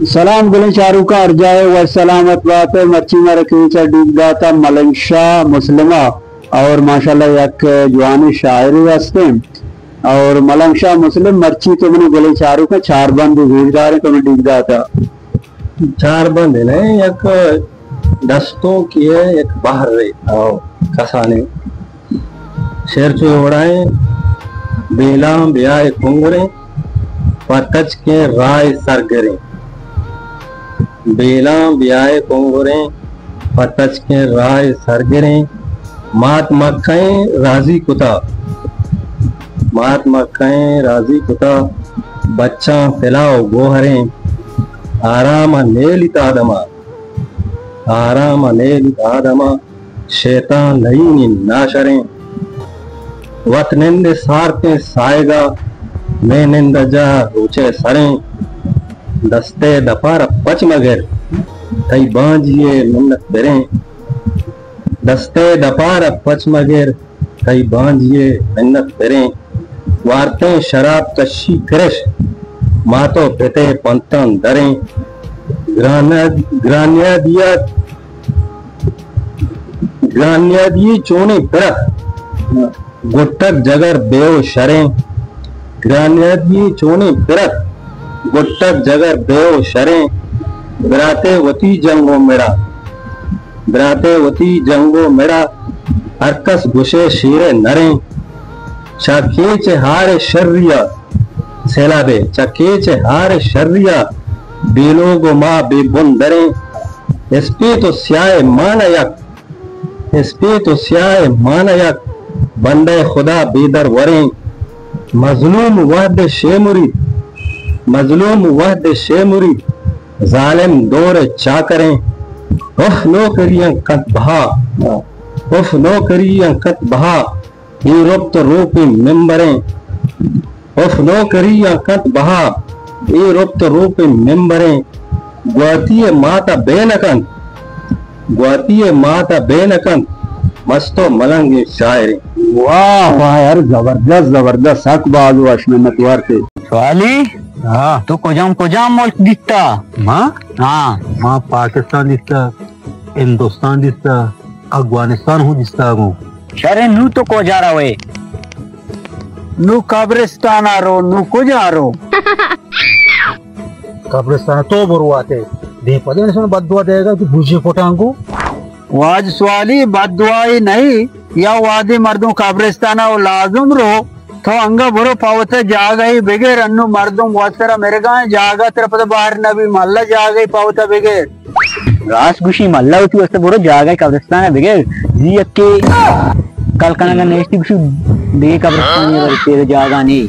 سلام گلیں چاروکاں، ہر جاہ ءَ وش سلامت بات ئے۔ مرچی مارا کیچ ءَ ڈیک داتا ملنگ شاہ مسلم ءَ، اور ماشاءاللہ یک جوانیں شاعرے ہستیں، اور ملنگ شاہ مسلم، مرچی تو منی گلیں چاروکاں چار بندے گوش داریں تو منی ڈیک داتا۔ چار بندے نہ، یک دستونکے ءِ یک بہرے۔ او۔ کسانیں۔ شعر چو وڑائیں، بیلاں بیائے کنگریں، پہ تچکیں راہ سرگریں۔ بیلاں بیائے کنگریں، پہ تچکیں راہ سرگریں۔ مات مکہیں راضی کتا، مات مکہیں راضی کتا، بچاں پلا و گوہریں۔ آرام ءَ نیلیت آدم ءَ، آرام ءَ نیلیت آدم ءَ، شیطان لئیمی ناشریں۔ وت نند سارتیں سائگا، مئے نند جاہ روچے سریں۔ دستے دپار پچ مگر، تئی بانجی ءِ منت بریں۔ دستے دپار پچ مگر، تئی بانجی ءِ منت بریں۔ وارتیں شراب کشی کرش، مات و پت ءِ پنتاں دریں۔ گرانیاد-، گرانیادیات، گرانیادی چونیں پرک، گٹک جگر بے و شریں۔ گرانیادی چونیں پرک، گٹک جگر بے و شریں۔ براتے وتی جنگ و مڑا، براتے وتی جنگ و مڑا، ہر کس گوشے شیر نریں۔ چہ کیچ ہار شریا، سیلابے، چہ کیچ ہار شریا، بے لوگ و ما بے بن دریں۔ اسپیت و سیاہ مان یک، اسپیت و سیاہ مان یک، بندہ خدا بے در وریں۔ مظلوم وہد شے مرید، مظلوم وہد شے مرید، ظالم دور چاکریں۔ اف نوکریاں کنت بہا، اف نوکریاں کنت بہا، اے رپت روپیں ممبریں۔ اف نوکریاں کنت بہا، اے رپت روپیں ممبریں۔ گواتی ءِ مات ءَ بے نہ کنت، گواتی ءِ مات ءَ بے نہ کنت، مست و ملنگیں شاعریں۔ واہ واہ یار، زبردست زبردست، سک باز وش، منت وار تے۔ سوالی؟ ہاں۔ تو کجام کجام ملک دیتا؟ ما؟ ہاں۔ ما پاکستان دیتا، ہندوستان دیتا، افغانستان ہوں دیتا گوں۔ شریں، نوں تو کجا روئے؟ نوں قبرستان ءَ رو، نوں کجا رو؟ قبرستان ءَ تو برو آتے۔ دے پدے نشان بددعا دے گا کہ بوجے پٹانگو۔ واجہ سوالی، بددعائی نہیں، یا وادی مردم قبرستان ءَ لازم رو، تو انگا برو پہ وتا جاگہے بگر، انو مردم وت سرا مرگا ایں، جاگہ ترا پدا بہر نبی، ملا جاگہے پہ وتا بگر۔ راست گوشی ملا، وتی واسطہ برو جاگہے قبرستان ءَ بگر، زی یکے کل کنگا نشتی گوشی دگہ قبرستان ءَ بر تیرے جاگہ نہیں۔